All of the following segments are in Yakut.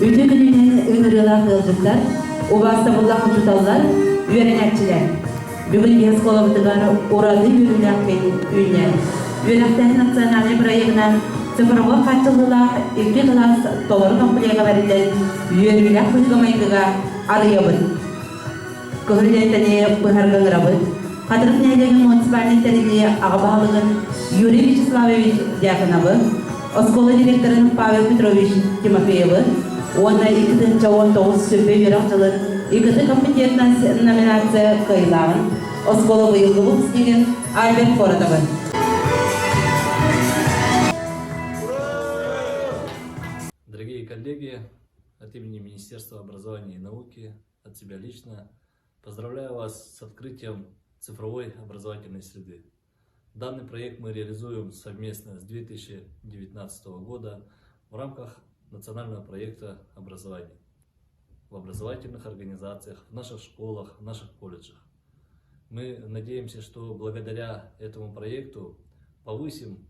Үтүө күнүнэн ыҥырыылаах ыалдьыттар, убаастабыллаах учууталлар, үөрэнээччилэр! Бүгүн биһи оскуолабытыгар ураты үөрүүлээх күн үүннэ. Үөрэхтээһин национальнай бырайыагынан цифровой хааччыллыылаах икки кылаас толору комплега бэриллэн үөрүүлээх быһыыга-майгыга арыйабыт. Кыһыл лиэнтэни быһарга ыҥырабыт. Хатырык нэһилиэгин муниципальнай тэриллии аҕа баһылыгын Юрий Вячеславович Дьяконовы, оскуола директорын Павел Петрович Тимофеевы уонна 2019 сүрбэ үөрэх дьылын ИКТ компетентность номинация кыайыылааҕын оскуола быйылгы выпускнигын Альберт Коротовы. Дорогие коллеги, от имени Министерства образования и науки, от себя лично, поздравляю вас с открытием цифровой образовательной среды. Данный проект мы реализуем совместно с 2019 года в рамках национального проекта образования в образовательных организациях, в наших школах, в наших колледжах. Мы надеемся, что благодаря этому проекту повысим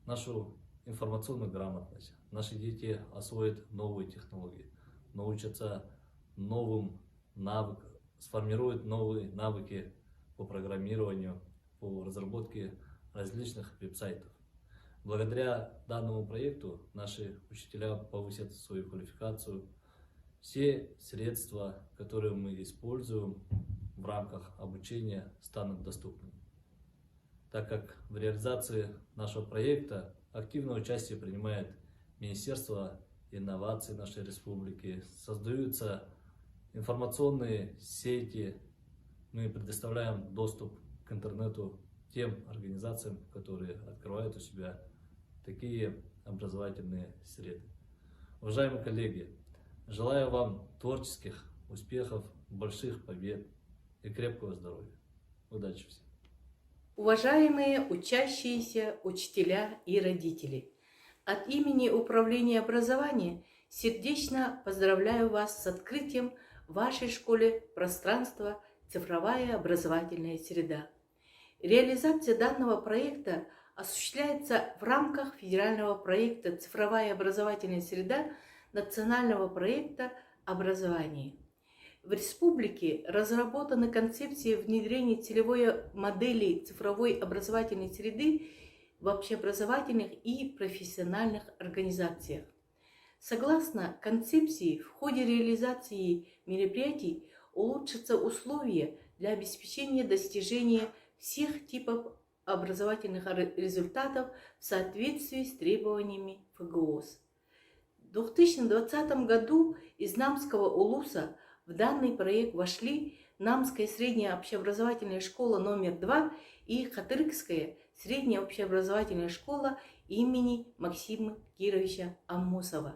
нашу информационную грамотность. Наши дети освоят новые технологии, научатся новым навыкам, сформируют новые навыки по программированию, по разработке различных веб-сайтов. Благодаря данному проекту наши учителя повысят свою квалификацию. Все средства, которые мы используем в рамках обучения, станут доступными. Так как в реализации нашего проекта активное участие принимает Министерство инноваций нашей республики, создаются информационные сети, мы предоставляем доступ к интернету тем организациям, которые открывают у себя такие образовательные среды. Уважаемые коллеги, желаю вам творческих успехов, больших побед и крепкого здоровья. Удачи всем! Уважаемые учащиеся, учителя и родители, от имени Управления образования сердечно поздравляю вас с открытием в вашей школе пространства «Цифровая образовательная среда». Реализация данного проекта осуществляется в рамках федерального проекта «Цифровая образовательная среда» национального проекта «Образование». В республике разработаны концепции внедрения целевой модели цифровой образовательной среды в общеобразовательных и профессиональных организациях. Согласно концепции, в ходе реализации мероприятий улучшатся условия для обеспечения достижения всех типов образовательных результатов в соответствии с требованиями ФГОС. В 2020 году из Намского улуса в данный проект вошли Намская средняя общеобразовательная школа номер 2 и Хатыркская средняя общеобразовательная школа имени Максима Кировича Амосова.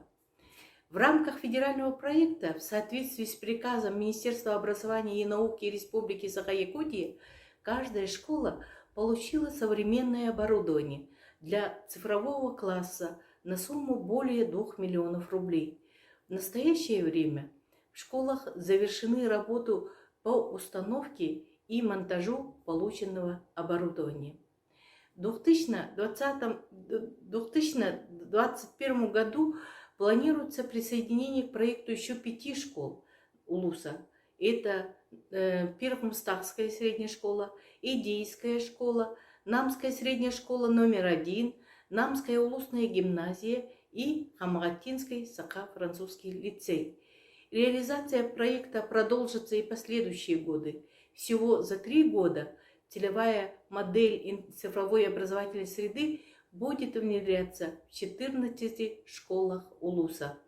В рамках федерального проекта в соответствии с приказом Министерства образования и науки Республики Саха-Якутия каждая школа получила современное оборудование для цифрового класса на сумму более 2 миллионов рублей. В настоящее время в школах завершены работы по установке и монтажу полученного оборудования. В 2021 году планируется присоединение к проекту еще пяти школ Улуса. Это Первомстахская средняя школа, Идейская школа, Намская средняя школа номер один, Намская улусная гимназия и Хамагаттинский Саха-французский лицей. Реализация проекта продолжится и последующие годы. Всего за 3 года целевая модель цифровой образовательной среды будет внедряться в 14 школах Улуса.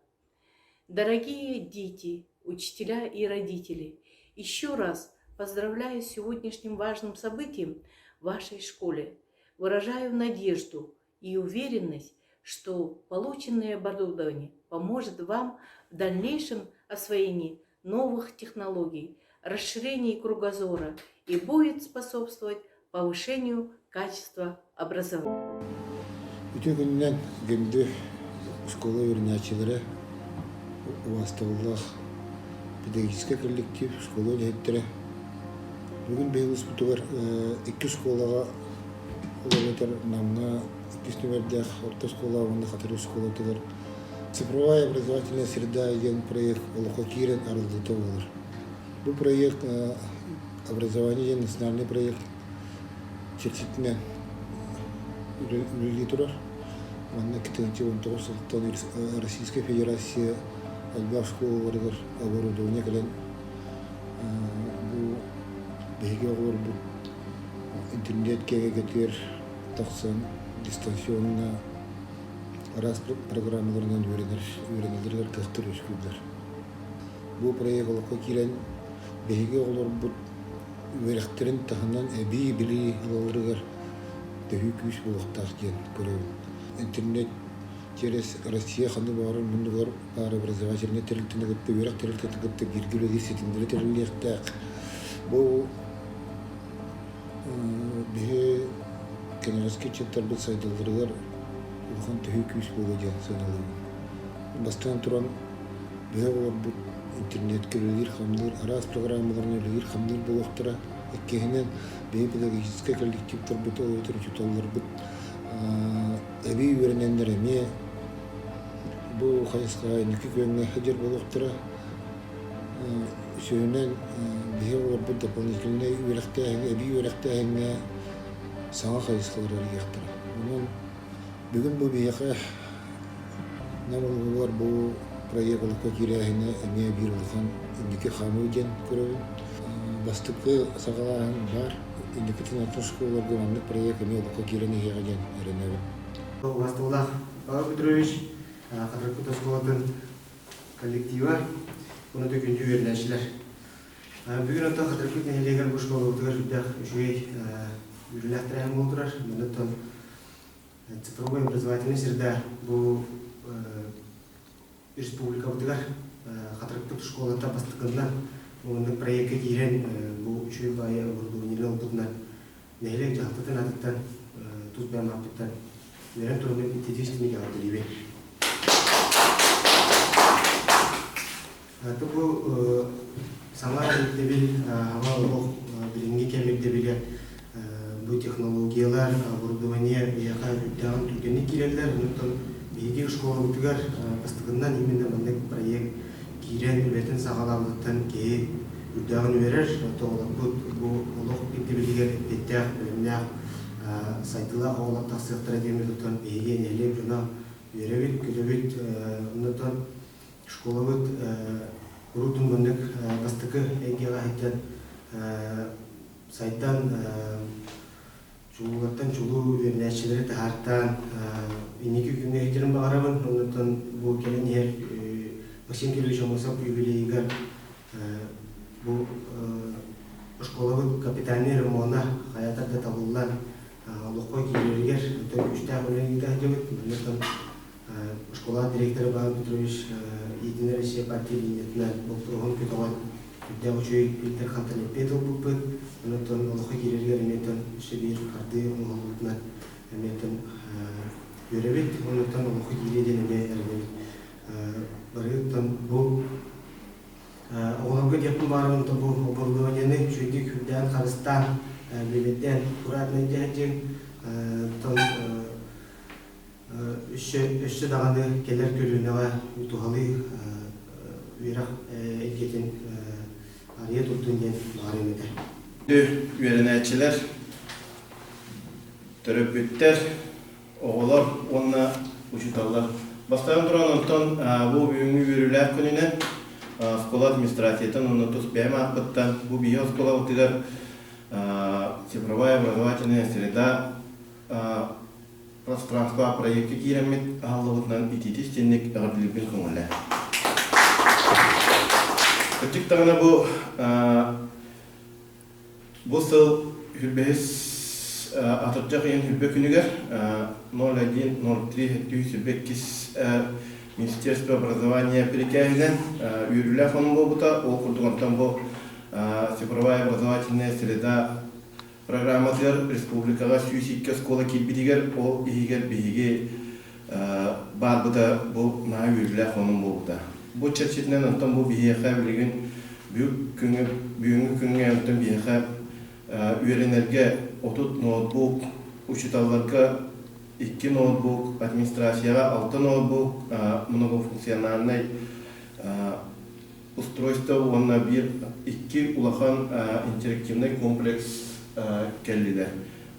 Дорогие дети, учителя и родители, еще раз поздравляю с сегодняшним важным событием в вашей школе. Выражаю надежду и уверенность, что полученное оборудование поможет вам в дальнейшем освоении новых технологий, расширении кругозора и будет способствовать повышению качества образования. Үтүө күнүнэн күндү оскуола үөрэнээччилэрэ, убаастабыллаах педагогическай коллектив, школа үлэһиттэрэ. Бүгүн биһиги улууспутугар икки школаҕа ол эбэтэр Намҥа иккис нүмердээх орто оскуола уонна Хатырык оскуолатыгар. Цифровая образовательная среда диэн проект олоххо киирэн арыллыыта буолар. Бу проект образование диэн национальный проект чэрчитинэн үлэлии турар. Манна 2019 сылтан Российскай Федерация элбэх школаларыгар оборудование кэлэн бу биһиги оҕолорбут интернет кэккэтигэр тахсан дистанционно араас программаларынан үөрэнэр үөрэнэллэригэр кыахтар үөскүүллэр. Бу проект олоххо киирэн биһиги оҕолорбут үөрэхтэрин таһынан эбии билии ылалларыгар төһүү күүс буолуохтаах диэн көрөбүн. Интернет через Россия ханнык баҕарар муннугар баар образовательнай тэрилтэни кытта, үөрэх тэрилтэтин кытта бииргэ үлэлиир ситимнэри тэриллиэхтээх. Бу биһи кэнэҕэски ыччаттарбыт сайдалларыгар улахан төһүү күүс буолуо диэн сыаналыыбын. Бастатан туран, биһи оҕолорбут интернеткэ үлэлиир-хамныыр, араас программаларынан үлэлиир-хамныыр буолуохтара. Иккиһинэн, биһи педагогическай коллективтарбыт, ол эбэтэр учууталларбыт эбии үөрэнэннэр эмиэ бу хайысхаҕа инники күөҥҥэ сылдьар буолуохтара. Үсүһүнэн, биһи оҕолорбут дополнительнай үөрэхтээһиҥҥэ, эбии үөрэхтээһиҥҥэ саҥа хайысхалары арыйыахтара. Онон бүгүн бу биһиэхэ Нам улууһугар бу проект олоххо киирээһинэ эмиэ биир улахан инники хаамыы диэн көрөбүн. Бастакы саҕалааһын баар. Инникитин атын школаларга маннык проект эмиэ олоххо киирэн иһиэҕэ диэн эрэнэбин. Убастабылаах Павел Петрович, Хатырыкпыт оскуолатын коллектива, уонна да күндү үөрэнээччилэр. Бүгүн оттон Хатырыкпыт нэһилиэгэр бу школабытыгар сүрдээх үчүгэй үөрүүлээх тэрээһин буола турар. Манна оттон цифровой образовательная среда бу республикабытыгар Хатырыкпыт школата бастакыннан маннык проекка киирэн бу үчүгэй баайы оборудованиелары ылбытынан нэһилиэк дьаһалтатын аатыттан тус бэйэм ааппыттан үөрэн тураммын ититиистиник эҕэрдэлиибин. Бу саҥа ирдэбил, саҥа олох билиҥҥи кэм ирдэбилэ бу технологиялар, оборудование биһиэхэ үрдээҕин түргэнник киирэллэр. Онтон биһиги школабытыгар бастакыннан именно маннык проект киирэн үлэтин саҕалаабытыттан киһи үрдээҕин үөрэр. Оҕолорбут бу олох ирдэбилигэр эппиэттээх, бэлэмнээх, сайдыылаах оҕолор тахсыахтара диэн оттон биһиги нэһилиэк дьоно үөрэбит, күлэбит. Оннуттан школабыт куруутун маннык бастакы эйгэҕэ сылдьан сайдан чулуулартан чулуу үөрэнээччилэри таһаартаан инники күҥҥэ иһитэрин баҕарабын. Оннуттан бу кэлэн иһэр Максим Кириллович Аммосов юбилейыгар бу школабыт капитальнай ремона хайатар да табыллан олоххо киирэригэр оттон күүстээх үлэ ыыта сылдьабыт. Манныктан школа директора Павел Петрович Единая Россия партия линиятынан боппуруоһун көтөҕөн үрдээх үчүгэй Виктор хантан эппиэт ылбыппыт. Онон олоххо киирэригэр эмиэ өссө биир хардыы оҥоһуллубутунан эмиэ үөрэбит. Оннуттан олоххо киириэ диэн эмиэ эрэнэбит. Барыттан бу оҕолорго диэхпин баҕарабын бу оборудованиены үчүгэйдик үрдээн харыстаан, бүөбэйдээн аккуратно дьаһайдьыҥ. Оттон өссө өссө даҕаны кэлэр көлүөнэҕэ туһалыы үөрэх эйгэтин арыйа турдун диэн баҕарыам этэ. Үөрэнээччилэр, төрөппүттэр, оҕолор уонна учууталлар. Бастатан туран, онтон бу бүгүҥҥү үөрүүлээх күнүнэн оскуола администрациятын уонна тус бэйэм ааппыттан бу биһи оскуолабытыгар цифровая образовательная среда пространство проекка киирэммит аһыллыбытынан итиитик-истинник эҕэрдэлиирбин көҥүллээ. Кырдьык даҕаны бу бу сыл хүрбэһис атырдьах ыйын хүрбэ күнүгэр 01.03 202 Министерство образования бирикээһинэн үөрүүлээх сонун буолбута. Ол курдук онтон бу цифровая образовательная среда программатыгар республикаҕа 102 оскуола киирбитигэр, ол иһигэр биһиги баарбыта бу наһаа үөрүүлээх сонун буолбута. Бу чэрчитинэн онтон бу биһиэхэ билигин бүгүҥҥү бүгүҥҥү күҥҥэ онтон биһиэхэ үөрэнэргэ 30 ноутбук учууталларга икки ноутбук, администрацияҕа алта ноутбук, многофункциональнай устройство уонна биир икки улахан интерактивнай комплекс кэллилэр.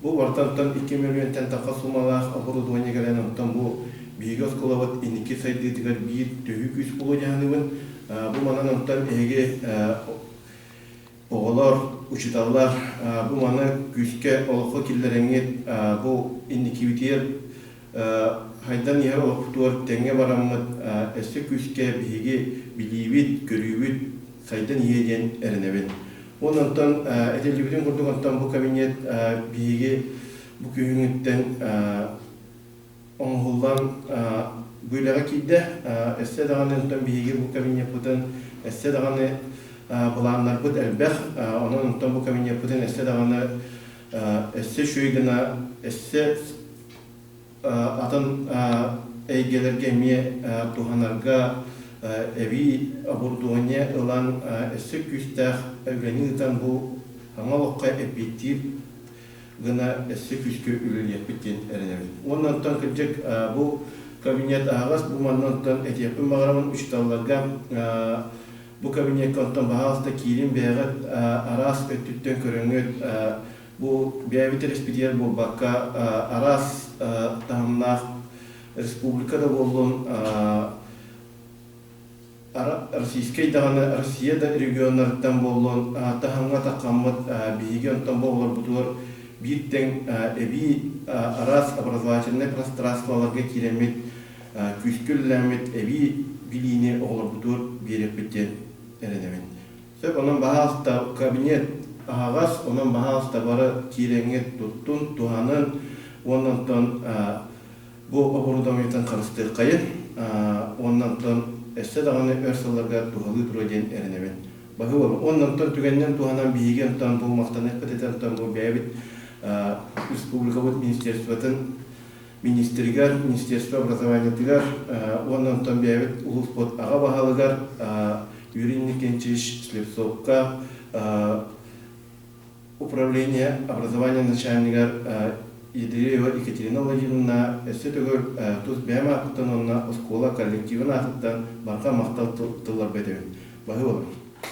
Бу бартантан 2 мөлүйүөнтэн тахса суумалаах оборудование кэлэн, онтон бу биһиги оскуолабыт инники сайдыытыгар биир төһүү күүс буолуо дьаһаныбын. Бу манан онтон эһиги оҕолор, учууталлар бу маны күүскэ олоххо киллэрэҥҥит бу инникибитигэр хайдан иһэр олохпутугар тэҥҥэ бараммыт өссө күүскэ биһиги билиибит, көрүүбүт сайдан иһиэ диэн эрэнэбин. Уонна онтон этиллибитин курдук онтон бу кабинет биһиги бу күһүҥҥүттэн оҥоһуллан бу үлэҕэ киирдэ. Өссө даҕаны онтон биһиги бу кабинеппытын өссө даҕаны былааннарбыт элбэх. Онон онтон бу кабинеппытын өссө даҕаны өссө үчүгэй гына өссө атын эйгэлэргэ эмиэ туһанарга эбии оборудование ылан өссө күүстээх үлэни ыытан бу саҥа олоххо эппиэттиир гына өссө күүскэ үлэлиэхпит диэн эрэнэбит. Уонна онтон кырдьык бу кабинет аһаҕас, бу манна онтон этиэхпин баҕарабын учууталларга бу кабинекка онтон баһаалыста киирин бэйэҕит араас өттүттэн көрөҥҥүт бу бэйэбит эрэспитигэр буолбакка араас таһымнаах республика да буоллун российскай даҕаны Россия да регионнарыттан буоллун таһымҥа таххаммыт биһиги онтон бу оҕолорбутугар биир тэҥ эбии араас образовательнай пространстволарга киирэммит күүскэ үлэлээммит эбии билиини оҕолорбутугар биэриэхпит диэн эрэнэбин. Сөп, онон баһаалыста кабинет аһаҕас, онон баһаалыста бары киирэҥҥит туттун, туһанын уонна онтон бу оборудованиетын харыстыаххайын уонна онтон өссө даҕаны өр сылларга туһалыы туруо диэн эрэнэбин. Баһыыбам. Уонна онтон түгэнинэн туһанан биһиги онтон бу махтаныахпыт этэ онтон бу бэйэбит республикабыт министерствотын министригэр, министерство образованиетыгар уонна онтон бэйэбит улууспут аҕа баһылыгар Юрий Иннокентьевич Слепцовка управление образования начальнигар Ядреева Екатерина Владимировна өссө төгүл тус бэйэм ааппыттан уонна оскуола коллективын аатыттан барҕа махтал тылларба этэбин. Баһыыбалар.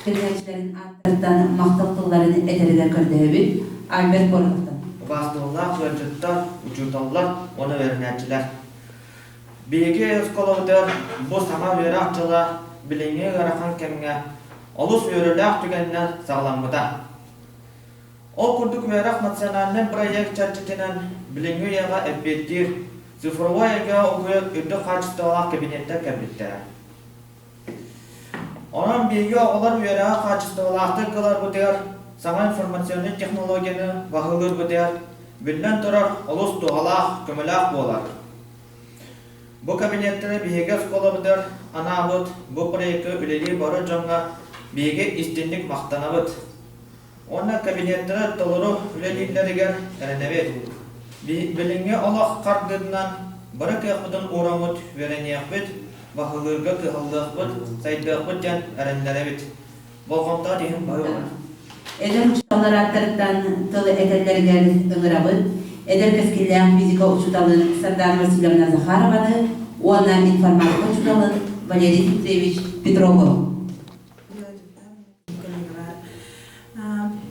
Тэрийээччилэрин ааттарыттан махтал тылларын этэригэр көрдөһөбүт. Альберт Пороховтан. Убаастабыллаах ыалдьыттар, учууталлар уонна үөрэнээччилэр. Биһиги оскуолабытыгар бу саҥа үөрэх дьыла билиҥҥи ыарахан кэмҥэ олус үөрүүлээх түгэнинэн саҕаламмыта. Ол курдук үөрэх национальнай бырайыак чэрчитинэн билиҥҥи үйэҕэ эппиэттиир цифровой эйгэҕэ угуйар үрдүк хаачыстыбалаах кэбиниэттэр кэлбиттэрэ. Онон биһиги оҕолор үөрэҕи хаачыстыбалаахтык ыларбытыгар, саҥа информационнай технологияны баһылыырбытыгар, биллэн турар, олус туһалаах, көмөлөөх буолар. Бу кабинеттары биһиги оскуолабытыгар анаабыт бу проекка үлэлии бары дьоҥҥо биһиги истинник махтанабыт. Уонна кабинеттары толору үлэлииллэригэр эрэнэбит. Билиҥҥи олох хардыытынан бары кыахпытын уураммыт үөрэниэхпит, баһылыырга кыһаллыахпыт, сайдыахпыт диэн эрэннэрэбит. Болҕомтоҕут иһин баһыыбар. Эдэр учууталлар ааттарыттан тыл этэллэригэр ыҥырабыт эдэр кэскиллээх физика учууталын Сардана Васильевна Захарованы уонна информатика учууталын Валерий Дмитриевич Петрову.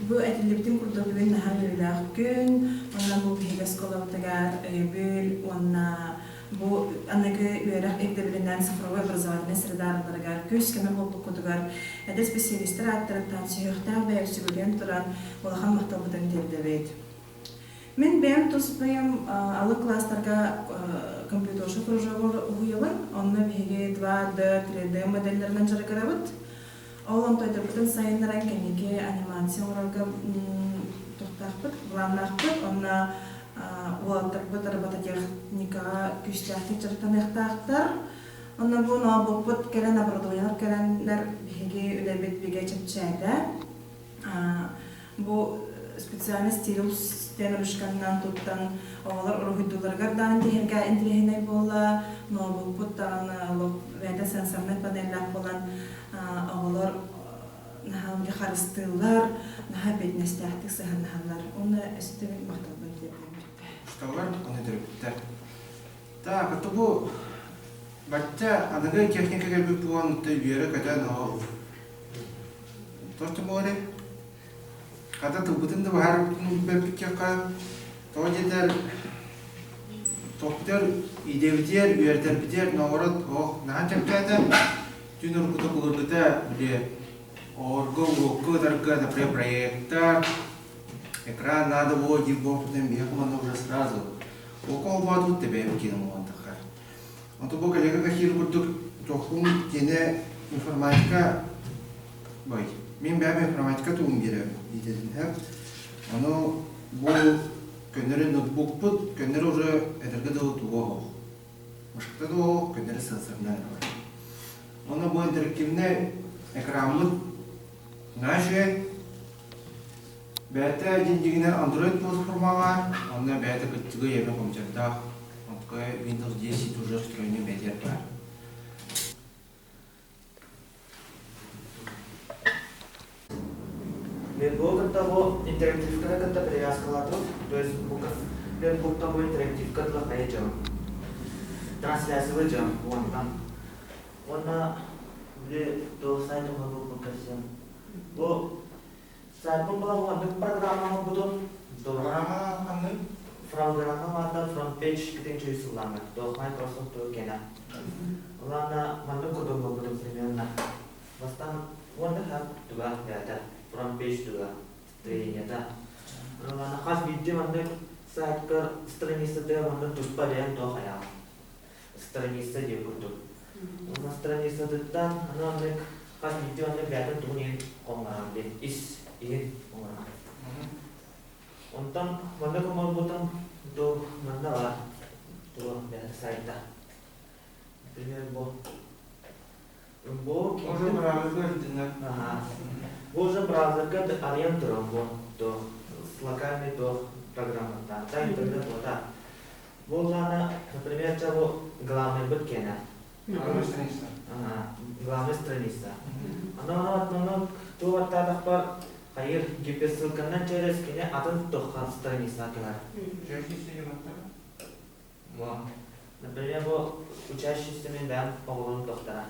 Бу этиллибитин курдук бүгүн наһаа үөрүүлээх күн, уонна бу биһиги оскуолабытыгар өйөбүл уонна бу аныгы үөрэх ирдэбилинэн цифровой образовательнай среда арылларыгар күүс-көмө буолбуккутугар эдэр специалистар ааттарыттан сүһүөхтээх бэйэбит сүгүрүйэн туран улахан махталбытын тиэрдэбит. Мин бэйэм тус бэйэм алын кылаастарга компьютерша кружогар уһуйабын, онно биһиги 2D, 3D моделлэринэн дьарыгырабыт. Ол онтойдорбутун сайыннаран кэнники анимация оҥорорго туохтаахпыт, былааннаахпыт. Онно уолаттарбыт робототехникаҕа күүстээхтик дьарыктаныахтаахтар. Онно бу ноутбукпут кэлэн, оборудованиелар кэлэннэр биһиги үлэбит бигэ чэпчээтэ. Бу специальный стилус диэн ручканнан туттан оҕолор уруһуйдуулларыгар даҕаны тиһэргэ интэриэһинэй буолла. Ноутбукпут даҕаны олох бэйэтэ сенсорнай панеллээх буолан оҕолор наһаа харыстыыллар, наһаа эппиэтинэстээхтик сыһыаннаһаллар. Уонна өссө махталбын тиэрдэбин бүттэ. Учууталлар уонна төрөппүттэр. Так, это бу бачча аныгы техника кэлбит буолан үөрэ-көтөн ол то море хата тылбытын да баһаарбытын билбэппит тоҕо диэтэр тохтор идэбитигэр үөрэтэрбитигэр ноҕорот ох наһаа чэпчээтэ түн уруккута былыргыта били оҕорго уруокка ытарга например проектор экран надо было диир буолбутун биһиэхэ манна уже сразу око холбоотубут да бэйэбит киинэ оҥорон Онто бу коллега кахир курдук тохум киэнэ информатика бай мин бэйэм информатика тугум биэрэбин диэтин Ону бу көннөрү ноутбукпут көннөрү уже эдэргэ дылы туга оһох. Мышката да оһох, көннөрү сенсорнай бар. Ону бу интерактивнай экраммыт наша бэйэтэ дьиҥ-дьиҥинэн Android платформаҕа, онно бэйэтэ кыттыгы эбэ компьютердаах, онтукай Windows 10 уже встроенный бэйэтигэр баар. Нетбол кытта бу интерактивканы кытта привязкалатып, то есть бу нетбуктан бу интерактивка тыла хайа дьон. Трансляциялы дьон уонтан. Уонна били туох сайт оҥорбуппун көрсөм. Бу сайтпын була маннык программа оҥорбутум. Программа ханнык? Программа маата FrontPage китин чуй сыллааммыт. Туох Microsoft туох кэнэ. Улаана маннык курдук буолбутум примерно. Бастаан уонна хас туга бэйэтэ фронт-пейдж туга тренията. Ылана хас биирдии маннык сайтка страницатыгар маннык туспа бэйэм туох айаҕым. Страница диэн курдук. Уонна страницатыттан аны маннык хас биирдии маннык бэйэтин тугун иһин хоҥнорон диэн ис иһин оҥорон. Онтон маннык оҥорбутум ту манна баар туох бэйэтэ сайта. Например, бу Бу Уже браузерга интернет. Ага. Бу уже браузерга арыйан турар бу то с локальный то программаттан да интернет бота. Бу лана, например, бу главный быт кена. Главная страница. Ага, главная страница. Ана ана ту аттаатахпар хайыр гиперссылканан через кини атын тоххан страница кылар. Например, бу учащийся мен бэм оҕолорун тохтара.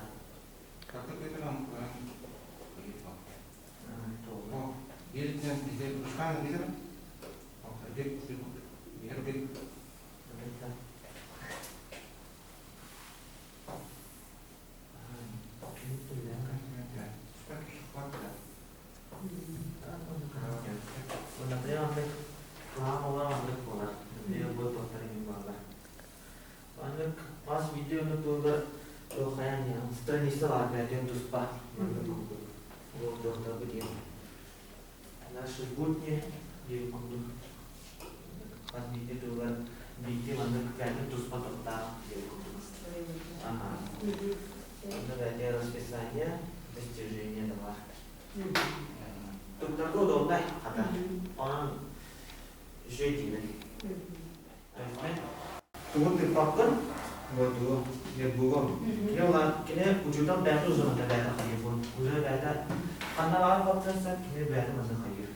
Например, маннык план олор маннык буолар. Например, бу тохтар иҥин буолар. Маннык бас видеону туолар хайан страница бар бэйэтин туспа маннык курдук. Ол тохторбут диэн. Наши будни диэн курдук. Хас биирдии тыллар биирдии маннык бэйэтин туспа тохтаах диэн курдук. Ага. Онно бэйэтэ расписание, достижение да бар. Туттарга удобнай хата. Онон үчүгэй диибин. Тугун тыыппаппын, буолуо, буолуо. Кини улаат, кини учуутал бэйэтэ уже манна бэйэтэ хайыыр. Уже бэйэтэ ханна баар буолтарса, кини бэйэтэ манна хайыыр.